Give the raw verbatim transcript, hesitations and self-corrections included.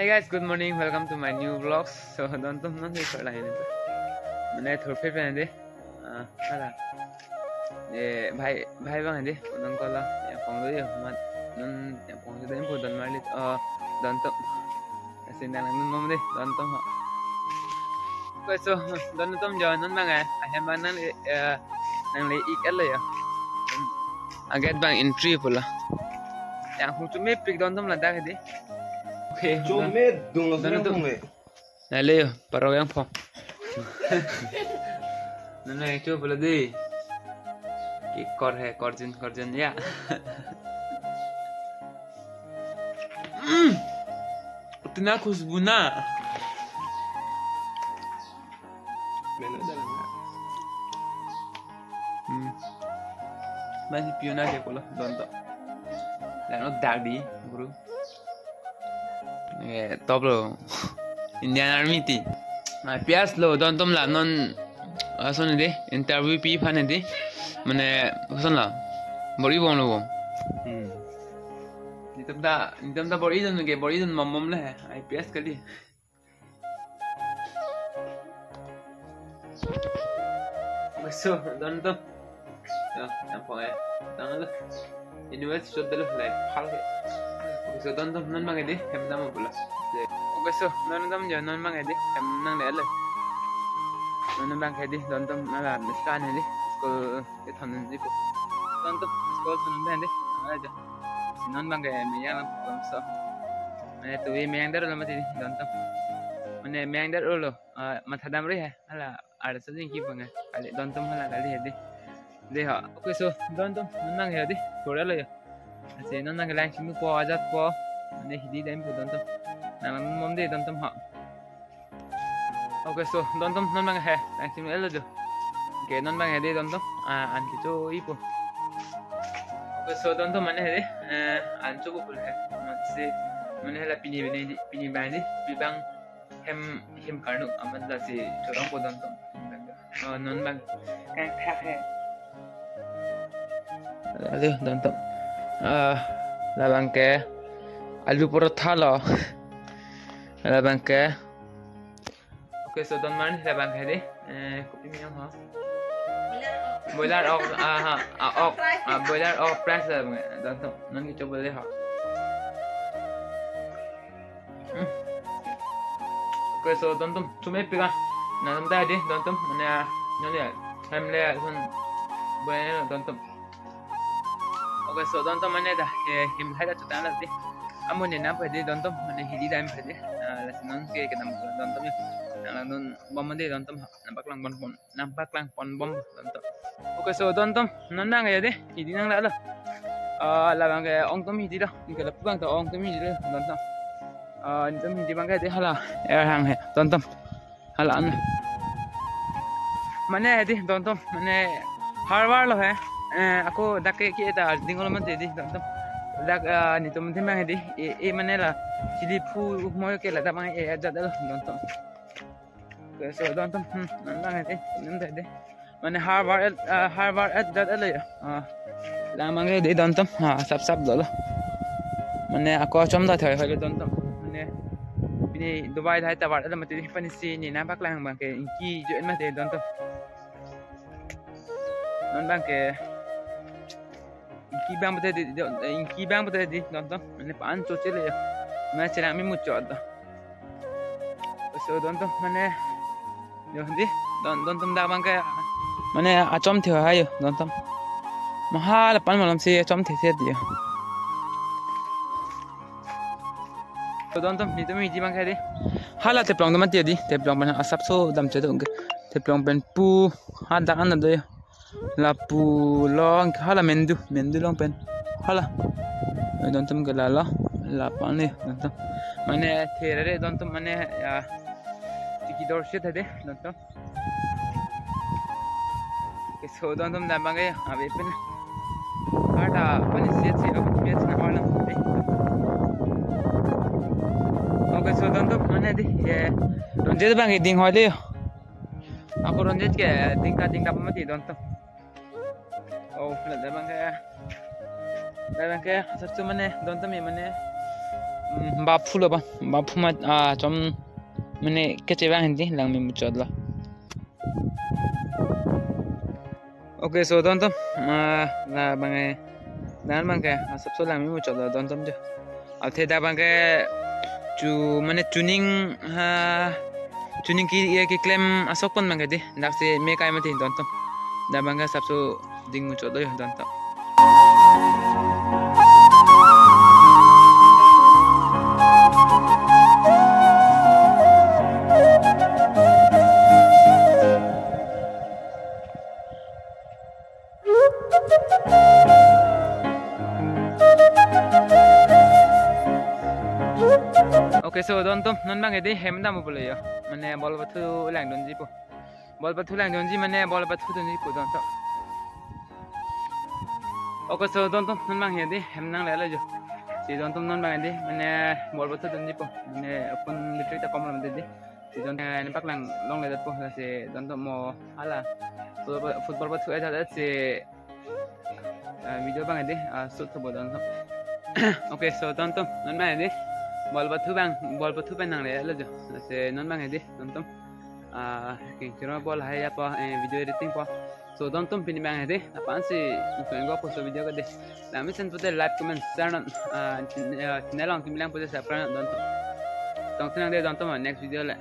Hey guys, good morning. Welcome to my new vlogs. So, Dontum non hi kor lang ini. Mane thurphe pen dei. Ah, hala. Eh, bhai, bhai abang dei. Dontum kola. Nangpong do yo. Mat. Non nangpong do dei pu don marli. Oh, Dontum. Asin nang non mom dei. Dontum ha. Koiso, Dontum jo non abang eh. Ahem abang nang, eh, nangle-ik-et lo yo. Agate abang entry pulo. Nangpong chomepik Dontum ladak dei. Okay. Chomedung lo Dontum. Nang le yo, parok nangpong. Nana itu pula dei. Ki kor he, korjun, korjun ya. Hmm. Itina khushbu na. Hmm. Masih piona ke pulo, Dontum. Ladak dei, bro. Eh, top lo. Indian Army ti. Ah, pias lo, Dontum la non. Ason dei, interview pi aphan dei. Mane, ason la. Bor-i bom lo bom. Hmm. Netum ta, netum ta bor-i dun ke, bor-i dun mom mom le. I P S kali. So, Dontum. Ya, nangpong eh. Tanglo. Anyway, so dolo, like, phal ke. So, Dontum non abang dei, hem dam pulo. Okay, so, Dontum jo non abang dei, hem nangle lo. Non abang dei, Dontum nala miskan dei. School ke thon dei pu. Dontum, school thon dei. Ala jo. Non abang ke meyang lam so. Mane tu meyang der lo mati dei, Dontum. Mane meyang der lo. Ah, matha damri he. Hala, arsa jing ki bang eh. Kali Dontum hala kali he dei. Dei ha. Okay, so, Dontum, non abang he dei. Kora lo yo. Asin non nanglang simu po, ajat po. Mane hidi dam pu Dontum. Nang mom dei Dontum ha. Okay, so, Dontum non abang he. Lang simu lo jo. Okay, non abang he dei Dontum. Ah, an kecho-i pu. Okay, so, Dontum mane he dei. Eh, an cho pu he. Mane si, mane hala pini bini dei, pini bang dei. Pi bang hem, hem karno amat lasi chorong po Dontum. Oh, non abang. Kang thak he. Aduh, Dontum. Ah, labang ke alu porotha lo. Labang ke. Okay, so Dontum mane labang ke dei. Eh, kopi miyong ho. Boiler ok, ah, ha, ah, ok, ah, boiler ok price labang ke. Dontum, non kecho bole ho. Hmm. Okay, so Dontum, chomepik ah. Nangtum ta dei, Dontum, mane, non ya, hem le, sun, boiler Dontum. Okay, so Dontum mane ta, eh, hem hai ta chutan la dei. Amo ne nang pa dei Dontum, mane hidi dam pa dei. Ah, lasi non ke kedam Dontum ya. Nang non bom dei Dontum, nangpaklang pon pon, nangpaklang pon bom Dontum. Okay, so Dontum, non abang ya dei, hidi nang la lo. Ah, labang ke ong atum hidi lo, ke lapu abang ta ong atum hidi lo, Dontum. Ah, netum hidi abang ke dei hala, er hang he, Dontum. Hala an. Mane dei Dontum, mane harvar lo he. Eh, ako dak ke ke ta ding lo mati dei Dontum. Dak, ah, netum dei abang dei. E, e mane la. Chili phu moyo ke ladak abang e ajat lo Dontum. Okay, so Dontum, hmm, non abang dei, non dei dei. Mane harvar, ah, harvar ajat lo ya. Ah, labang ke dei Dontum, ah, sap sap dolo. Mane ako achom ta thai hoi lo Dontum. Mane pini Dubai thai ta var lo mati dei, pani si ne nangpaklang abang ke ingki jo-en mati Dontum. Non abang ke ingki abang pute dei, dei, ingki abang pute dei Dontum. Mane pan choche le ya. Mane chelang mi mucho do. So Dontum mane yo dei, Don, Dontum dak abang ke mane achom thai hayo Dontum. Maha lapan malom si achom thai thai dei yo. So Dontum, netum hidi abang ke dei. Hala theplong do mati dei, theplong pen asap so damche do ke. Theplong pen pu, ha dak an do yo. Lapu along ke hala mendu, mendu along pen. Hala. Eh, Dontum ke la lo, lapu an dei Dontum. Mane there dei Dontum mane ya. Tiki dor shit dei Dontum. Okay, so Dontum dak abang ke ave pen. Karta pani siat si, siat si na warna. Okay, so Dontum mane dei, ye. Ronjit abang ke ding hoi dei. Ako Ronjit ke ding ta ding ta mati Dontum. Oh, ladak abang ke. Ladak abang ke, satu mane, Dontum ya mane. Hmm, baphu lo ba, baphu ma, ah, chom mane kechevang hedi langme muchotlo. Okay, so don atum, ah, la bangke, dan bangke, ah, sapso langme muchotlo don atum jo. Athe dak bangke chu mane chuning, ha, chuning ke ya keklem asok pon bangke dei, dak si me kai mati don atum. Dak bangke sapso ding muchotlo yo don atum. Okay, so don atum, non bangke dei hem dam pulo yo. Mane bol pathu langdunji pu. Bol pathu langdunji mane bol pathu dunji pu don atum. Okay, so don atum, non bangke dei hem nanglelo jo. Si don atum non bangke dei mane bol pathu dunji pu. Mane apun litrik ta kom lam dei. Si don, eh, nepak lang longledetpo, lasi don atum mo hala football, football pathu-et-et si, eh, video bangke dei, ah, shoot thupo don atum. Okay, so don atum, non bangke dei bol pathu bang, bol pathu pen nanglelo jo. Lasi non bangke dei don atum, ah, king chiro bol hai ya po, eh, video editing po. So don atum, pini bangke dei, aphan si ingkoi ingkoi po so video ke dei. Langmesen pute like, comment, share non, ah, chin-, ah, channel along kimi lang pute subscribe non don atum. Tongsi nang dei don atum, next video le.